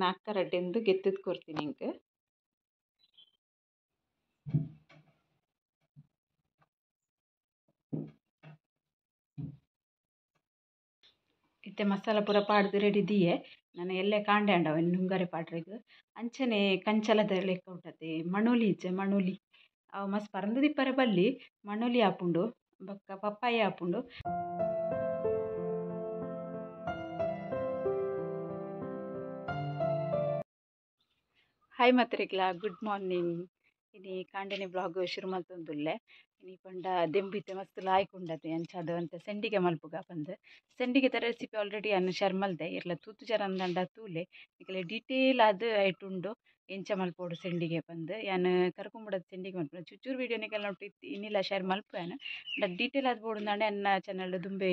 ನಾಲ್ಕು ರಡ್ಡೆಂದು ಗೆತ್ತದು ಕೊರ್ತೀನಿ ಇಂಕ್. ಇತ್ತೆ ಮಸಾಲ ಪೂರ ಪಾಡ್ದು ರೆಡಿ ದಿಯೆ ನಾನು ಎಲ್ಲೆ ಕಾಂಡೆ ಅಂಡವ ನುಂಗರೆ ಪಾಡ್ರೆಗ್ ಅಂಚನೆ ಕಂಚಲದ ಲೆಕ್ಕ ಉಂಟತೆ ಮಣೋಲಿ ಇಜ್ಜೆ ಮಣೋಲಿ ಅವು ಮಸ್ತ್ ಪರಂದು ದಿಪ್ಪರೆ ಬಲ್ಲಿ ಮಣೋಲಿ ಆಪುಂಡು ಬೊಕ್ಕ ಪಪ್ಪಾಯ ಆಪುಂಡು. ಹಾಯ್ ಮಾತ್ರೆಗ್ಲ ಗುಡ್ ಮಾರ್ನಿಂಗ್. ಇನಿ ಕಾಂಡೆನೆ ಬ್ಲಾಗ್ ಶುರು ಮಲ್ತೊಂದುಲ್ಲೆ. ಇನಿ ಪಂಡ ದೆಂಬಿತ್ತೆ ಮಸ್ತ್ ಲಾಯ್ಕ್ ಉಂಡತೆ ಅಂಚಾದ ಅಂತ ಸೆಂಡಿಗೆ ಮಲ್ಪುಗ ಪಂದ್ ಸೆಂಡಿಗೆದ ರೆಸಿಪಿ ಆಲ್ರೆಡಿ ಅನ್ನ ಶೇರ್ ಮಲ್ದೆ ಇರ್ಲ ತೂತು ಜರಂದಂಡ ತೂಲೆ ನಿಕಲೆ ಡೀಟೇಲ್ ಆದ್ ಐಟ್ ಉಂಡು ಎಂಚ ಮಲ್ಪೊಡು ಸೆಂಡಿಗೆ ಪಂದ್ ಯಾನ್ ಕರ್ಕೊಂಬುಡದ ಸೆಂಡಿಗೆ ಮಲ್ಪುನ ಚುಚ್ಚೂರು ವೀಡಿಯೋ ನಿಕಲ್ನ ಒಟ್ಟು ಇನ್ನಿಲ್ಲ ಶೇರ್ ಮಲ್ಪುವೆನ್ ಅಂಡ ಡೀಟೇಲ್ ಆದ್ ಬೋಡುಂದಾಂಡ ಎನ್ನ ಚಾನಲ್ ದುಂಬೆ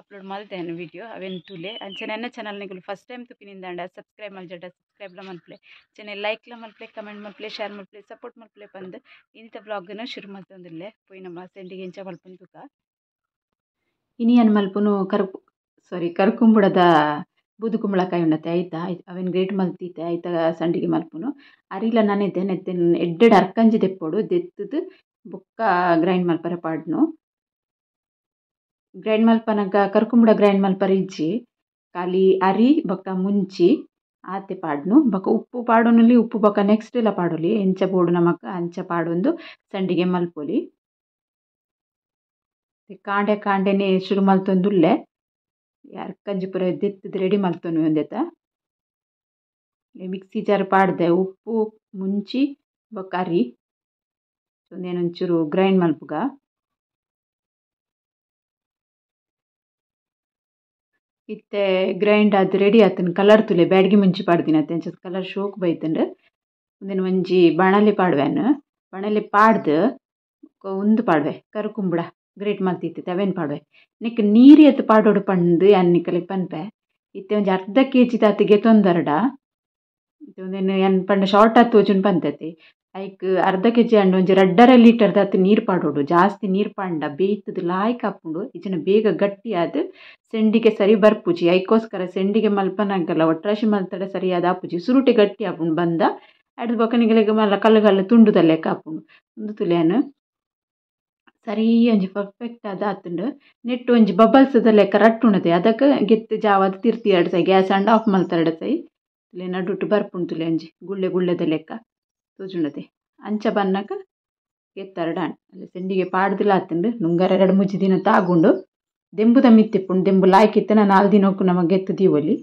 ಅಪ್ಲೋಡ್ ಮಲ್ತೆ ಯಾನ್ ವೀಡಿಯೋ ಅವೆನ್ ತೂಲೆ. ಅಂಚನೆ ಎನ್ನ ಚಾನಲ್ ನಿಕುಲು ಫಸ್ಟ್ ಟೈಮ್ ತೂಪಿನಿಂದಾಂಡ ಸಬ್ಸ್ಕ್ರೈಬ್ ಮಲ್ಜಡ ಸಬ್ಸ್ಕ್ರೈಬ್ ಲ ಮಲ್ಪುಲೆ ಅಂಚನೆ ಲೈಕ್ ಲ ಮಲ್ಪುಲೆ ಕಮೆಂಟ್ ಮಲ್ಪುಲೆ ಶೇರ್ ಮಲ್ಪುಲೆ ಸಪೋರ್ಟ್ ಮಲ್ಪುಲೆ ಪಂದ್ ಇನ್ನಿತ ಬ್ಲಾಗ್ನ ಶುರು ಮಲ್ತೊಂದುಲ್ಲೆ. ಪೋಯಿ ನಮ್ಮ ಸೆಂಡಿಗೆ ಎಂಚ ಮಲ್ಪುನು ತೂಕ. ಇನಿ ಯಾನ್ ಮಲ್ಪುನು ಕರ್ಕುಂಬುಡದ ಬೂದು ಕುಂಬಳಕಾಯಿ ಉಂಡತೆ ಆಯ್ತಾ ಅವೆನ್ ಗ್ರೇಟ್ ಮಲ್ತಿತ್ತೆ ಆಯ್ತಾ ಸಂಡಿಗೆ ಮಲ್ಪುನು. ಅರಿಲ ನನೆತೆ ನೆತ್ತೆನ್ ಎಡ್ಡೆಡ್ ಅರ್ಕಂಜಿ ದೆಪ್ಪೊಡು ದೆತ್ತದು ಬೊಕ್ಕ ಗ್ರೈಂಡ್ ಮಲ್ಪರೆ ಪಾಡ್ನು. ಗ್ರೈಂಡ್ ಮಲ್ಪನಗ ಕರ್ಕುಂಬುಡ ಗ್ರೈಂಡ್ ಮಲ್ಪರೆ ಇಜ್ಜಿ ಖಾಲಿ ಅರಿ ಬೊಕ್ಕ ಮುಂಚಿ ಆತೆ ಪಾಡ್ನು ಬೊಕ್ಕ ಉಪ್ಪು ಪಾಡೊನುಲಿ ಉಪ್ಪು ಬೊಕ್ಕ ನೆಕ್ಸ್ಟ್ ಎಲ್ಲ ಪಾಡೊಲಿ ಎಂಚ ಬೋಡು ನಮಕ್ ಅಂಚ ಪಾಡೊಂದು ಸಂಡಿಗೆ ಮಲ್ಪೊಲಿ. ಕಾಂಡೆ ಕಾಂಡೆನೆ ಶುರು ಮಲ್ತೊಂದುಲ್ಲೆ ಅರ್ಕಂಜಿ ಪೂರ ದೆತ್ತದು ರೆಡಿ ಮಲ್ತೊನು ಒಂದೆತ ಮಿಕ್ಸಿ ಜಾರ್ ಪಾಡ್ದೆ ಉಪ್ಪು ಮುಂಚಿ ಬೊಕ್ಕ ಅರಿ ಒಂದೇನೊಂಚೂರು ಗ್ರೈಂಡ್ ಮಲ್ಪುಗ. ಇತ್ತೆ ಗ್ರೈಂಡ್ ಆದ್ ರೆಡಿ ಆತನ ಕಲರ್ ತುಲೆ ಬ್ಯಾಡ್ಗಿ ಮುಂಚಿ ಪಾಡ್ದಿನತೆ ಅಂಚ ಕಲರ್ ಶೋಕ್ ಬೈತುಂಡು. ಒಂದೇನು ಒಂಜಿ ಬಾಣಲೆ ಪಾಡ್ವೆನ್ ಬಾಣಲೆ ಪಾಡ್ದು ಉಂದು ಪಾಡ್ವೆ ಕರುಕುಂಬುಡ ಗ್ರೇಟ್ ಮಲ್ತಿತ್ತೆ ಅವೇನು ಪಾಡ್ವೆ ನಿಕ್ ನೀರು ಎತ್ತು ಪಾಡೋಡು ಪಂದು ಯಾನ್ ನಿಕಲೆಗ್ ಪನ್ಪೆ. ಇತ್ತೆ ಒಂಜಿ ಅರ್ಧ ಕೆ ಜಿ ದಾತ್ ಗೆತೊಂದರ್ಡ ಇತ್ತೆ ಒಂದೇನು ಯಾನ್ ಪಂಡ ಶಾರ್ಟ್ ಆತ್ ತೋಜುನ್ ಪಂತತೆ ಐಕ್ ಅರ್ಧ ಕೆ ಜಿ ಅಂಡ ಒಂಜಿ 2.5 ಲೀಟರ್ ದಾತ್ ನೀರು ಪಾಡೋಡು. ಜಾಸ್ತಿ ನೀರು ಪಾಂಡ ಬೇಯ್ತದ ಲಾಯ್ಕ್ ಆಪುಂಡು ಇಜ್ಜಿಂಡ ಬೇಗ ಗಟ್ಟಿ ಆದ್ ಸೆಂಡಿಗೆ ಸರಿ ಬರ್ಪುಜಿ. ಐಕೋಸ್ಕರ ಸೆಂಡಿಗೆ ಮಲ್ಪನಾಗಲ್ಲ ಒಟ್ರಾಶಿ ಮಲ್ತಡ ಸರಿಯಾದ ಆಪುಜಿ ಸುರುಟೆ ಗಟ್ಟಿ ಆಪುಂಡು ಬಂದ ಅಡ್ದು ಬೊಕ್ಕ ನಿಕಲೆಗ್ ಮಲ್ಲ ಕಲ್ಲು ಕಲ್ಲು ತುಂಡುದ ಲೆಕ್ಕ ಆಪುಂಡು. ಉಂದು ತುಲೆಯಾನ್ ಸರಿ ಒಂಜಿ ಪರ್ಫೆಕ್ಟ್ ಆದ್ ಆತುಂಡು. ನೆಟ್ಟು ಒಂಜಿ ಬಬಲ್ಸ್ ದ ಲೆಕ್ಕ ರಟ್ಟುಂಡತೆ ಅದಕ್ಕೆ ಗೆತ್ತು ಜಾವದ ತಿರ್ತಿ ಎರಡು ಸೈ ಗ್ಯಾಸ್ ಅಂಡ ಆಫ್ ಮಲ್ತೆರಡು ಸೈ ತುಲೆ ನಡುಟು ಬರ್ಪುಂಡು ತುಲೆ ಒಂಜಿ ಗುಳ್ಳೆ ಗುಳ್ಳೆದ ಲೆಕ್ಕ ತೋಜುಂಡತೆ ಅಂಚ ಬನ್ನಕ ಗೆತ್ತರಡ ಅಲ್ಲಿ ಸೆಂಡಿಗೆ ಪಾಡ್ದಿಲ್ಲ ಆತುಂಡು. ನುಂಗರ 2-3 ದಿನ ತಾಗುಂಡು ದೆಂಬುದ ಮಿತ್ತಿಪ್ಪುಂಡು ದೆಂಬು ಲಾಯ್ಕಿತ್ತು ನಾನು 4 ದಿನಕ್ಕೂ ನಮಗೆ ಗೆತ್ತು ದೀವೊಲಿ.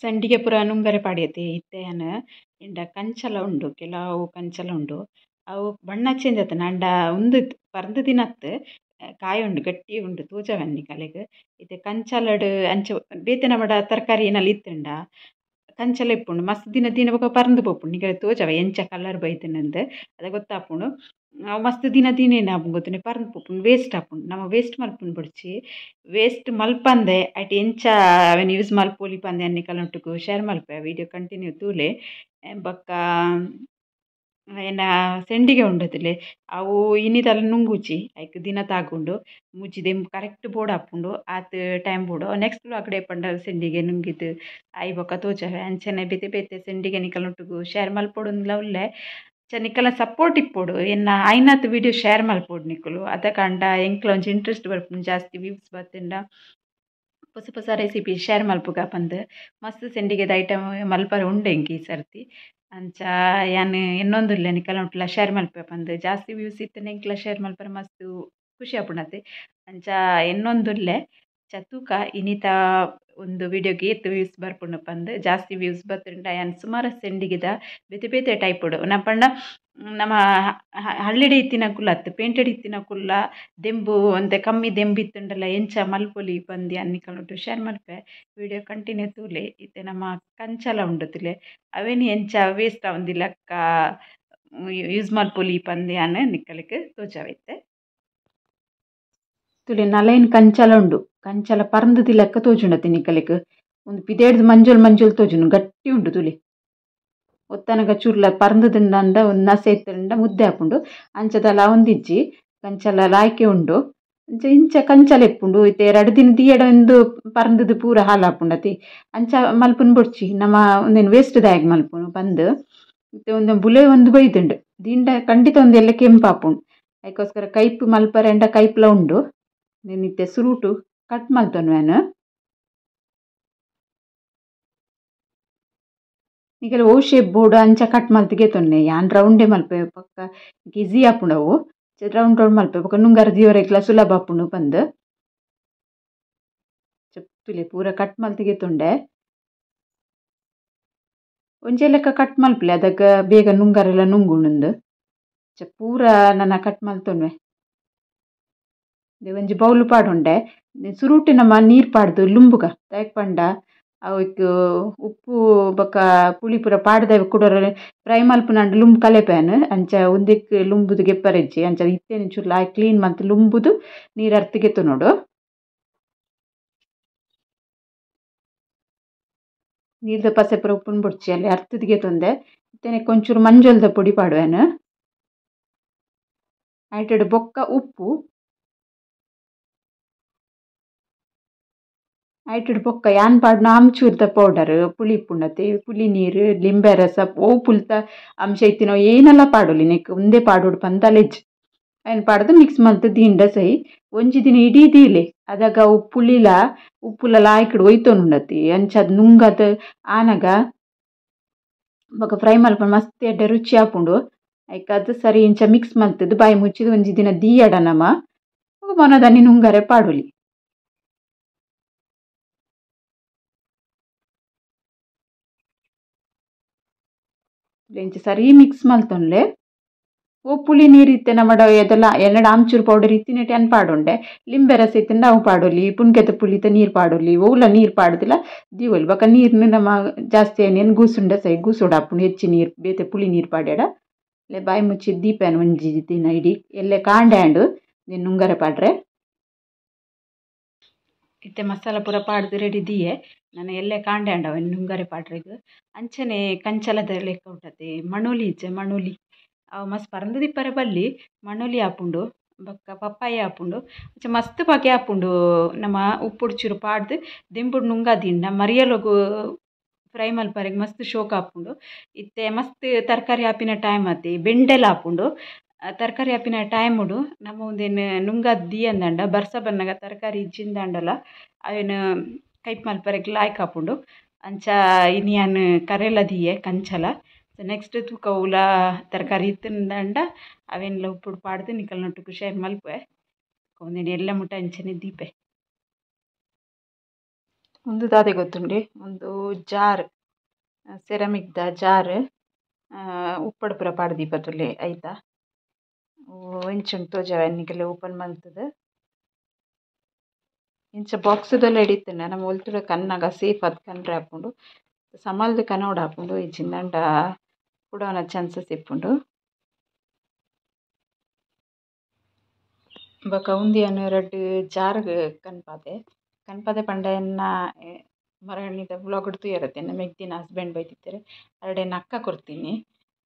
ಸಂಡಿಗೆ ಪೂರ ನುಂಗರೆ ಪಾಡ್ಯತೆ ಇತ್ತೆ ಯಾನ್ ಇಂಡ ಕಂಚಲ ಉಂಡು ಕೆಲವು ಕಂಚಲ ಉಂಡು ಅವು ಬಣ್ಣ ಚೇಂಜ್ ಆತನ ಅಂಡ ಒಂದು ಪರ್ಂದ್ ದಿನತ್ ಕಾಯಿ ಉಂಡು ಗಟ್ಟಿ ಉಂಡು ತೋಜವನ್ನಿ ಕಲೆಗ್. ಇತ್ತೆ ಕಂಚಲಡ್ ಅಂಚ ಬೇತೆ ನಮಡ ತರಕಾರಿ ಏನಲ್ಲಿ ಇತ್ತುಂಡ ಕಂಚಲ ಇಪ್ಪುಂಡು ಮಸ್ತ್ ದಿನ ದಿನ ಬೊಕ ಪರ್ಂದ್ ಪೋಪುಂಡು ನಿಕಲೆ ತೋಜವ ಎಂಚ ಕಲರ್ ಬೈತನಂದು ಅದ ಗೊತ್ತಾಪುಂಡು. ಅವು ಮಸ್ತ್ ದಿನ ದಿನ ಏನಾಪುಂಡು ಗೊತ್ತುಂಡೆ ಪರ್ಂದ್ ಪೋಪುಂಡು ವೇಸ್ಟ್ ಆಪುಂಡು. ನಮ ವೇಸ್ಟ್ ಮಲ್ಪುಂಡು ಬೊಡ್ಚಿ ವೇಸ್ಟ್ ಮಲ್ಪಂದೆ ಐಟ್ ಎಂಚ ಅವೆನ್ ಯೂಸ್ ಮಲ್ಪೊಲಿ ಪಂದೆ ಅನ್ನಿ ಕಲೊಟ್ಟುಗು ಶೇರ್ ಮಲ್ಪೆ ವೀಡಿಯೋ ಕಂಟಿನ್ಯೂ ತೂಲೆ. ಬೊಕ್ಕ ಎನ್ನ ಸೆಂಡಿಗೆ ಉಂಡತಿಲೆ ಅವು ಇನ್ನಿತಲ ನುಂಗುಚಿ ಐಕ್ ದಿನ ತಾಗುಂಡು ಮುಚ್ಚಿ ದೆಂಬು ಕರೆಕ್ಟ್ ಬೋರ್ಡ್ ಆಪುಂಡು ಆತ್ ಟೈಮ್ ಬೋಡು ನೆಕ್ಸ್ಟ್ ಅಕಡೆ ಪಂಡ ಸೆಂಡಿಗೆ ನುಂಗಿದ್ದು ಆಯಿ ಬೊಕ್ಕ ತೋಜವೆ. ಅಂಚನೆ ಬೇತೆ ಬೇತೆ ಸೆಂಡಿಗೆ ನಿಕಲೊಟ್ಟುಗು ಶೇರ್ ಮಲ್ಪೊಡುಂದ್ಲ ಉಲ್ಲೆ ಚ ನಿಕಲ ಸಪೋರ್ಟ್ ಇಪ್ಪೊಡು ಎನ್ನ ಆಯ್ನಾತ್ ವೀಡಿಯೋ ಶೇರ್ ಮಲ್ಪೊಡು ನಿಕುಲು ಅದ ಕಾಂಡ ಎಂಕ್ಲ ಒಂಜಿ ಇಂಟ್ರೆಸ್ಟ್ ಬರ್ಪುಂಡು ಜಾಸ್ತಿ ವ್ಯೂಸ್ ಬತ್ತುಂಡ ಹೊಸ ಹೊಸ ರೆಸಿಪಿ ಶೇರ್ ಮಲ್ಪುಗ ಪಂದ್ ಮಸ್ತ್ ಸೆಂಡಿಗೆದ ಐಟಮ್ ಮಲ್ಪರೆ ಉಂಡೆ ಎಂಕ್ ಈ ಸರ್ತಿ. ಅಂಚ ಯಾನ್ ಎನ್ನೊಂದುಲ್ಲೆ ನಿಕಲ್ನ ಒಟ್ಟುಲ ಶೇರ್ ಮಲ್ಪೆ ಪಂದ್ ಜಾಸ್ತಿ ವ್ಯೂಸ್ ಇತ್ತುಂಡ ಎಂಕ್ಲ ಶೇರ್ ಮಲ್ಪರೆ ಮಸ್ತ್ ಖುಷಿ ಆಪುಂಡತೆ. ಅಂಚ ಎನ್ನೊಂದುಲ್ಲೆ ಚತುಕ ಇನ್ನಿತ ಒಂದು ವೀಡಿಯೋಗೆ ಏತ್ ವ್ಯೂಸ್ ಬರ್ಪುಂಡು ಪಂದ್ ಜಾಸ್ತಿ ವ್ಯೂಸ್ ಬತ್ತುಂಡ ಯಾನ್ ಸುಮಾರು ಸೆಂಡಿಗೆದ ಬೇತೆ ಬೇತೆ ಟೈಪುಡು ನಾ ಪಂಡ ನಮ್ಮ ಹಳ್ಳಿಡೆ ಇತ್ತಿನ ಕುಲ್ಲ ಅತ್ತು ಪೇಂಟೆಡ್ ಇತ್ತಿನ ಕುಲ್ಲ ದೆಂಬು ಒಂತೆ ಕಮ್ಮಿ ದೆಂಬು ಇತ್ತುಂಡಲ ಎಂಚ ಮಲ್ಪೊಲಿ ಪಂದ್ ಯಾನ್ ನಿಕಲ್ನೊಟ್ಟು ಶೇರ್ ಮಲ್ಪೆ ವೀಡಿಯೋ ಕಂಟಿನ್ಯೂ ತೂಲೆ. ಇತ್ತೆ ನಮ್ಮ ಕಂಚಲ ಉಂಡು ತುಲೆ ಅವೇನು ಎಂಚ ವೇಸ್ಟ್ ಆವೊಂದಿಲಕ್ಕ ಯೂಸ್ ಮಲ್ಪೊಲಿ ಪಂದ್ ಯಾನ್ ನಿಕಲೆಗ್ ತೋಜಾವೆ ಇತ್ತೆ. ತುಲೆ ನಲೈನ್ ಕಂಚಲ ಉಂಡು ಕಂಚಲ ಪರ್ಂದ್ ಲೆಕ್ಕ ತೋಜುಂಡತೆ ನಿಕಲೆಗ್ ಒಂದು ಪಿದೇಡ್ದು ಮಂಜೊಲ್ ಮಂಜೊಲ್ ತೋಜುಂಡು ಗಟ್ಟಿ ಉಂಡು ತುಲೆ ಒತ್ತನಗ ಚೂರ್ಲ ಪರ್ಂದ್ ದಿಂಡಂಡ ಒಂದು ನಸೆ ಇತ್ತುಂಡ ಮುದ್ದೆ ಆಪುಂಡು ಅಂಚದಲ ಒಂದಿಜ್ಜಿ ಕಂಚಲ ಲಾಯ್ಕೆ ಉಂಡು. ಅಂಚ ಇಂಚ ಕಂಚಲ ಇಪ್ಪುಂಡು ಇತ್ತೆ ರಡ್ಡ್ ದಿನ ದೀಯಡ ಒಂದು ಪರ್ಂದ್ದ್ ಪೂರ ಹಾಲಾಪುಂಡತೆ ಅಂಚ ಮಲ್ಪುನು ಬೊಡ್ಚಿ ನಮ ಉಂದೆನ್ ವೇಸ್ಟ್ ದಾಯಗ್ ಮಲ್ಪುನು ಪಂದ್ ಇತ್ತೆ ಒಂದು ಬುಲೆ ಒಂದು ಬೈದುಂಡು ದಿಂಡ ಖಂಡಿತ ಒಂದು ಎಲ್ಲ ಕೆಂಪಾಪುಂಡು ಐಕೋಸ್ಕರ ಕೈಪು ಮಲ್ಪರೆಂಡ ಕೈಪ್ಲ ಉಂಡು ಇತ್ತೆ ಸುರುಟು ಕಟ್ ಮಲ್ತೊನ್ವೆನ್ ನಿಕಲ್ ಓ ಶೇಪ್ ಬೋರ್ಡ್ ಅಂಚ ಕಟ್ ಮಲ್ತಿಗೆ ತೊನ್ನೆ ಯಾನ್ ರೌಂಡೆ ಮಲ್ಪೆ ಪಕ್ಕ ಈಸಿ ಆಪುಂಡು ಅವು ರೌಂಡ್ ರೌಂಡ್ ಮಲ್ಪೆ ಬೊಕ ನುಂಗರ ದಿಯೊರೆಗ್ಲ ಸುಲಭ ಆಪುಂಡು ಪಂದ್ ಚಪ್ತುಲೆ ಪೂರ ಕಟ್ ಮಲ್ತಿಗೆ ತೊಂಡೆ ಒಂಜೆ ಲೆಕ್ಕ ಕಟ್ ಮಲ್ಪಲೆ ಅದಕ್ಕ ಬೇಗ ನುಂಗರೆಲ್ಲ ನುಂಗುಂಡು ಪೂರ ನನ ಕಟ್ ಮಲ್ತೊನ್ವೆ ಒಂಜಿ ಬೌಲು ಪಾಡುಂಡೆ ಸುರುಟು ನಮ್ಮ ನೀರು ಪಾಡ್ದು ಲುಂಬುಗ ದಾಯೆಗ್ ಪಂಡ ಅವೆಕ್ ಉಪ್ಪು ಬೊಕ ಪುಳಿ ಪೂರ ಪಾಡ್ದ ಕುಡೊರ ಫ್ರೈ ಮಲ್ಪುನಂಡ ಲುಂಬು ಕಲೆಪೇನ್ ಅಂಚ ಉಂದೆಕ್ ಲುಂಬುದು ಗೆಪ್ಪರೆಜ್ಜಿ ಅಂಚ ಇತ್ತೆ ಒಂಚೂರು ಲಾಯ್ಕ್ ಕ್ಲೀನ್ ಮಲ್ತ್ ಲುಂಬುದು ನೀರು ಅರ್ತ್ ಗೆತ್ತೊನೊಡು ನೀರ್ದ ಪಸೆ ಪೂರ ಉಪ್ಪುನು ಬೊಡ್ಚಿ ಅಲ್ಲಿ ಅರ್ತದ ಗೆತ್ತೊಂದೆ ಇತ್ತೆ ನೆಕ್ಕ್ ಒಂಚೂರು ಮಂಜೊಲ್ದ ಪೊಡಿ ಪಾಡುವೆನ್ ಐಟೆಡ್ ಬೊಕ್ಕ ಉಪ್ಪು ಐಟೆಡ್ ಬೊಕ್ಕ ಯಾನ್ ಪಾಡುನ ಆಮ್ಚೂರ್ದ ಪೌಡರ್ ಪುಳಿ ಇಪ್ಪುಂಡತೆ ಪುಳಿ ನೀರು ಲಿಂಬೆ ರಸ ಓ ಪುಲ್ತ ಅಂಶ ಇತ್ತಿನವು ಏನೆಲ್ಲ ಪಾಡೊಲಿ ನೆಕ್ಕ್ ಉಂದೇ ಪಾಡೊಡು ಪಂದ್ ಇಜ್ಜಿ ಐನ್ ಪಾಡ್ದು ಮಿಕ್ಸ್ ಮಲ್ತ್ ದಿಂಡ ಸೈ ಒಂಜಿ ದಿನ ಇಡೀ ದೀಲೆ ಅದಗ ಅವು ಪುಳಿಲ ಉಪ್ಪುಲ ಲಾಯ್ಕ್ಡ್ ಒಯ್ತೊನುಂಡತಿ ಅಂಚ ಅದ್ ನುಂಗದ್ ಆನಗ ಬೊಕ ಫ್ರೈ ಮಲ್ಪುನ ಮಸ್ತ್ ಎಡ್ಡೆ ರುಚಿ ಆಪುಂಡು ಐಕ್ ಅದು ಸರಿ ಇಂಚ ಮಿಕ್ಸ್ ಮಲ್ತುದು ಬಾಯಿ ಮುಚ್ಚಿದ್ ಒಂಜಿ ದಿನ ದೀಯಡ ನಮ ಮೊನದಾನಿ ನುಂಗರೆ ಪಾಡೊಲಿ. ಇಂಚ ಸರಿ ಮಿಕ್ಸ್ ಮಲ್ತೊನ್ಲೆ ಓ ಪುಳಿ ನೀರು ಇತ್ತೆ ನಮಡ ಎದಲ ಎನ್ನಡ ಆಮ್ಚೂರು ಪೌಡರ್ ಇತ್ತಿನೆಟ್ ಯಾನ್ ಪಾಡೊಂಡೆ ಲಿಂಬೆ ರಸ ಇತ್ತಿಂಡ ಅವು ಪಾಡೊಲಿ ಪುನ್ಕೆತ ಪುಳಿತ ನೀರು ಪಾಡೊಲಿ ಓವುಲ ನೀರು ಪಾಡುದಿಲ್ಲ ದೀವೊಲಿ ಬೊಕ ನೀರ್ನ್ ನಮ ಜಾಸ್ತಿ ಆಯ್ನೇನ್ ಗೂಸುಂಡ ಸೈ ಗೂಸೊಡು ಆಪುಂಡು ಹೆಚ್ಚಿ ನೀರು ಬೇತೆ ಪುಳಿ ನೀರು ಪಾಡ್ಯಡ ಲೆ ಬಾಯಿ ಮುಚ್ಚಿ ದೀಪೇನ್ ಒಂಜಿ ದಿನ ಇಡೀ ಎಲ್ಲೆ ಕಾಂಡೆ ಆಂಡ್ ನುಂಗರೆ ಪಾಡ್ರೆ. ಇತ್ತೆ ಮಸಾಲ ಪೂರ ಪಾಡ್ದು ರೆಡಿ ದೀಯೆ ನನ ಎಲ್ಲೆ ಕಾಂಡೆ ಆಂಡ್ ಅವೆನ್ ನುಂಗರೆ ಪಾಡ್ರೆಗ್ ಅಂಚನೆ ಕಂಚಲದ ಲೆಕ್ಕ ಉಂಡತೆ ಮಣೋಲಿ ಇಜ್ಜ ಮಣೋಲಿ ಅವು ಮಸ್ತ್ ಪರಂದ್ ದಿಪ್ಪರೆ ಬಲ್ಲಿ ಮಣೋಲಿ ಆಪುಂಡು ಬೊಕ್ಕ ಪಪ್ಪಾಯ ಆಪುಂಡು ಅಂಚ ಮಸ್ತ್ ಬಗೆ ಆಪುಂಡು ನಮ ಉಪ್ಪುಡು ಚೂರು ಪಾಡ್ದು ದಿಂಬುಡು ನುಂಗ ದಿಂಡ ಮರಿಯಲೊಗು ಫ್ರೈ ಮಲ್ಪರೆಗ್ ಮಸ್ತ್ ಶೋಕ್ ಆಪುಂಡು. ಇತ್ತೆ ಮಸ್ತ್ ತರಕಾರಿ ಆಪಿನ ಟೈಮ್ ಆತೆ ಬೆಂಡೆಲ ಆಪುಂಡು ತರಕಾರಿ ಆಪಿನ ಟೈಮುಡು ನಮ ಉಂದೆನ್ ನುಂಗಾದ್ ದೀಯಂದಂಡ ಬರ್ಸ ಬನ್ನಗ ತರಕಾರಿ ಇಜ್ಜಿಂದಾಂಡಲ ಅವೆನ್ ಕೈಪ್ ಮಲ್ಪರೆಗ್ ಲಾಯ್ಕ್ ಆಪುಂಡು. ಅಂಚ ಇನಿ ಯಾನ್ ಕರೆಲ ದೀಯೆ ಕಂಚಲ ನೆಕ್ಸ್ಟ್ ತೂಕ ಒವ್ಲ ತರಕಾರಿ ಇತ್ತ್ಂಡ ಅವೆನ್ಲ ಉಪ್ಪುಡು ಪಾಡ್ದು ನಿಕಲ್ನೊಟ್ಟುಗು ಶೇರ್ ಮಲ್ಪುವೆ ಉಂದೆನ್ ಎಲ್ಲೆ ಮುಟ ಅಂಚನೆ ದೀಪೆ. ಉಂದು ದಾದೆ ಗೊತ್ತುಂಡೆ ಉಂದು ಜಾರ್ ಸೆರಮಿಕ್ದ ಜಾರ್ ಉಪ್ಪಡ್ ಪೂರ ಪಾಡ್ದು ದೀಪ ತೂಲೆ ಐತ ಎಂಚ ಉಂಡು ತೋಜಾವೆ ನಿಕಲೆ ಓಪನ್ ಮಲ್ತುದು ಇಂಚ ಬಾಕ್ಸ್ದೆಲ್ಲ ಇಡಿತ್ಂಡ ನಮ ಒಲ್ತುಡ ಕನ್ನಗ ಸೇಫ್ ಆದ್ ಕನ್ರೆ ಆಪುಂಡು ಸಮಾಲ್ದ್ ಕನೋಡು ಆಪುಂಡು ಇಜ್ಜಿಂದಾಂಡ ಪುಡಾವುನ ಚಾನ್ಸಸ್ ಇಪ್ಪುಂಡು. ಬೊಕ ಉಂದು ಯಾನ್ ರಡ್ಡ್ ಜಾರ್ ಕನ್ಪಾದೆ ಕನ್ಪಾದೆ ಪಂಡ ಎನ್ನ ಮರಣಿದ ವ್ಲಾಗ್ ತೂಯರತ್ತೆ ಎನ್ನ ಮೆಗ್ದಿನ ಹಸ್ಬೆಂಡ್ ಬೈದಿತ್ತೆರ್ ಅರಡ್ ಎನ್ನ ಅಕ್ಕ ಕೊರ್ತೀನಿ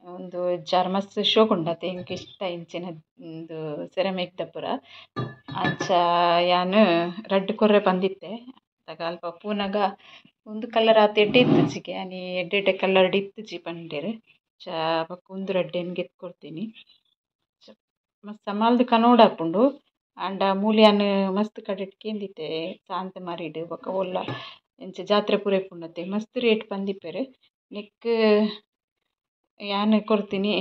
ಒಂದು ಜಾರ್ ಮಸ್ತ್ ಶೋಕ್ ಉಂಡತೆ ಎಂಕ್ ಇಷ್ಟ ಇಂಚಿನ ಉಂದು ಸೆರಮಿಕ್ದ ಪೂರ ಅಂಚ ಯಾನ್ ರಡ್ಡ್ ಕೊರ್ರೆ ಪಂದಿತ್ತೆ ಅಪಗ ಅಲ್ಪ ಪೂನಗ ಉಂದು ಕಲರ್ ಆತ್ ಎಡ್ಡೆ ಇತ್ತುಜಿಗೆ ಆನಿ ಎಡ್ಡೆ ಎಡ್ಡೆ ಕಲರ್ಡ್ ಇತ್ತುಜಿ ಪಂಡೆರ್ ಅಂಚ ಬೊಕ ಉಂದು ರಡ್ಡ್ ಯಾನ್ ಗೆತ್ತ್ ಕೊರ್ತೀನಿ ಮಸ್ತ್ ಸಮಾಲ್ದ್ ಕನೋಡು ಆಪುಂಡು ಆಂಡ ಮೂಲು ಯಾನ್ ಮಸ್ತ್ ಕಡೆಟ್ ಕೇಂದಿತ್ತೆ ಸಾಂತಮಾರಿಡ್ ಬೊಕ ಓಲ್ಲ ಇಂಚ ಜಾತ್ರೆ ಪೂರ ಇಪ್ಪುಂಡತೆ ಮಸ್ತ್ ರೇಟ್ ಪಂದಿಪ್ಪೆರ್ ನೆಕ್ಕ್ ಯಾನ್ ಕೊರ್ತೀನಿ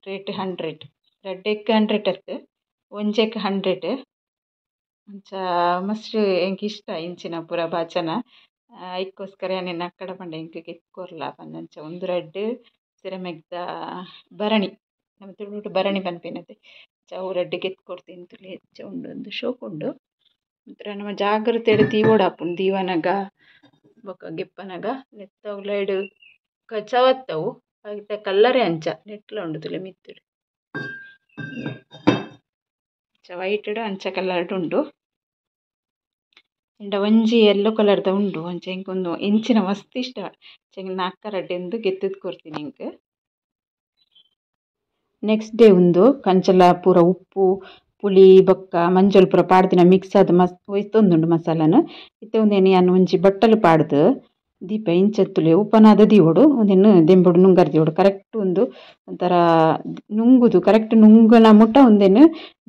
ರೇಟ್ 100 ರಡ್ಡೆಕ್ 100 ಅತ್ತ್ ಒಂಜೆಕ್ 100 ಅಂಚ ಮಸ್ತ್ ಎಂಕ್ ಇಷ್ಟ ಇಂಚಿನ ಪೂರ ಬಾಚನ ಐಕ್ಕೋಸ್ಕರ ಯಾನ್ ಎನ್ನ ಅಕ್ಕಡ ಪಂಡೆ ಎಂಕ್ ಗೆತ್ತ್ ಕೊರ್ಲ ಪಂದ್ ಅಂಚ ಉಂದು ರಡ್ಡ್ ಸೆರಮಿಕ್ದ ಭರಣಿ ನಮ ತುಳುಟು ಭರಣಿ ಪನ್ಪಿನತೆ ಅಂಚ ಅವು ರಡ್ಡ್ ಗೆತ್ತ್ ಕೊರ್ತೀನಿ ತೂಲೆ ಎಂಚ ಉಂಡು ಉಂದು ಶೋಕು ಉಂಡು ಒಂಥರ ನಮ ಜಾಗ್ರತೆಡ್ ದೀವೊಡಾಪುಂಡು ದೀವನಗ ಬೊಕ ಗೆಪ್ಪನಗ ನೆತ್ತ ಉಲಯಿಡ್ ಕಚವತ್ತವು ಐತ ಕಲ್ಲರೇ ಅಂಚ ನೆಟ್ಲ ಉಂಡು ತೂಲೆ ಮಿತ್ತುಡು ಅಂಚ ವೈಟ್ ಅಂಚ ಕಲರ್ಡ್ ಉಂಡು ಇಂಡ ಒಂಜಿ ಎಲ್ಲೋ ಕಲರ್ದ ಉಂಡು ಅಂಚ ಎಂಕ್ ಉಂದು ಇಂಚಿನ ಮಸ್ತ್ ಇಷ್ಟ ಅಂಚ ಅಕ್ಕ ರಡ್ಡೆಂದು ಗೆತ್ತುದು ಕೊರ್ತೀನಿ ಎಂಕ್. ನೆಕ್ಸ್ಟ್ ಡೇ ಉಂದು ಕಂಚಲ ಪೂರ ಉಪ್ಪು ಪುಳಿ ಬೊಕ್ಕ ಮಂಜೊಲ್ ಪೂರ ಪಾಡ್ದಿನ ಮಿಕ್ಸ್ ಆದ್ ಮಸ್ತ್ ಒಯ್ತೊಂದುಂಡು ಮಸಾಲನ್. ಇತ್ತೆ ಉಂದೆನ್ ಯಾನ್ ಒಂಜಿ ಬಟ್ಟಲು ಪಾಡ್ದ್ ದೀಪ ಇಂಚ ತೂಲೆ ಉಪನಾದ ದೀವೊಡು ಉಂದೆನ್ ದೆಂಬುಡು ನುಂಗರ್ ದೀವೊಡು ಕರೆಕ್ಟ್ ಉಂದು ಒಂಥರ ನುಂಗುದು ಕರೆಕ್ಟ್ ನುಂಗುನ ಮುಟ್ಟ ಉಂದೆನ್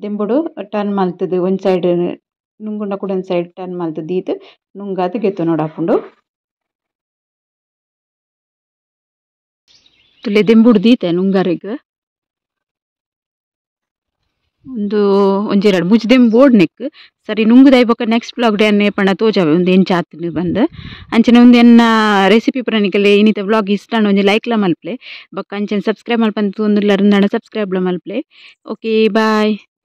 ದೆಂಬುಡು ಟರ್ನ್ ಮಲ್ತುದು ಒಂಜಿ ಸೈಡ್ ನುಂಗುಂಡ ಕೂಡ ಒಂಜಿ ಸೈಡ್ ಟರ್ನ್ ಮಲ್ತು ದೀದ್ ನುಂಗಾದ್ ಗೆತ್ತೊನೊಡಾಪುಂಡು. ತುಲೆ ದೆಂಬುಡು ದೀತೆ ನುಂಗರೆಗ್ ಉಂದು ಒಂಜಿ ಎರಡು ಮೂಜಿ ದೆಂಬು ಬೋರ್ಡ್ ನೆಕ್ ಸರಿ ನುಂಗುದಾಯಿ ಬೊಕ್ಕ ನೆಕ್ಸ್ಟ್ ಬ್ಲಾಗ್ ಡ್ ಯಾನ್ ಪಂಡ ತೋಜಾವೆ ಉಂದು ಎಂಚ ಆತ್ಂಡ್ ಪಂದ್. ಅಂಚನೆ ಉಂದು ಎನ್ನ ರೆಸಿಪಿ ಪೂರ ನಿಕಲೆ ಇನಿತ ವ್ಲಾಗ್ ಇಷ್ಟ ಆಂಡ ಒಂಜಿ ಲೈಕ್ ಲ ಮಲ್ಪುಲೆ ಬೊಕ್ಕ ಅಂಚನೆ ಸಬ್ಸ್ಕ್ರೈಬ್ ಮಲ್ಪಂದೆ ತೂವೊಂದುಲ್ಲೆರ್ ಸಬ್ಸ್ಕ್ರೈಬ್ ಲ ಮಲ್ಪುಲೆ. Okay bye.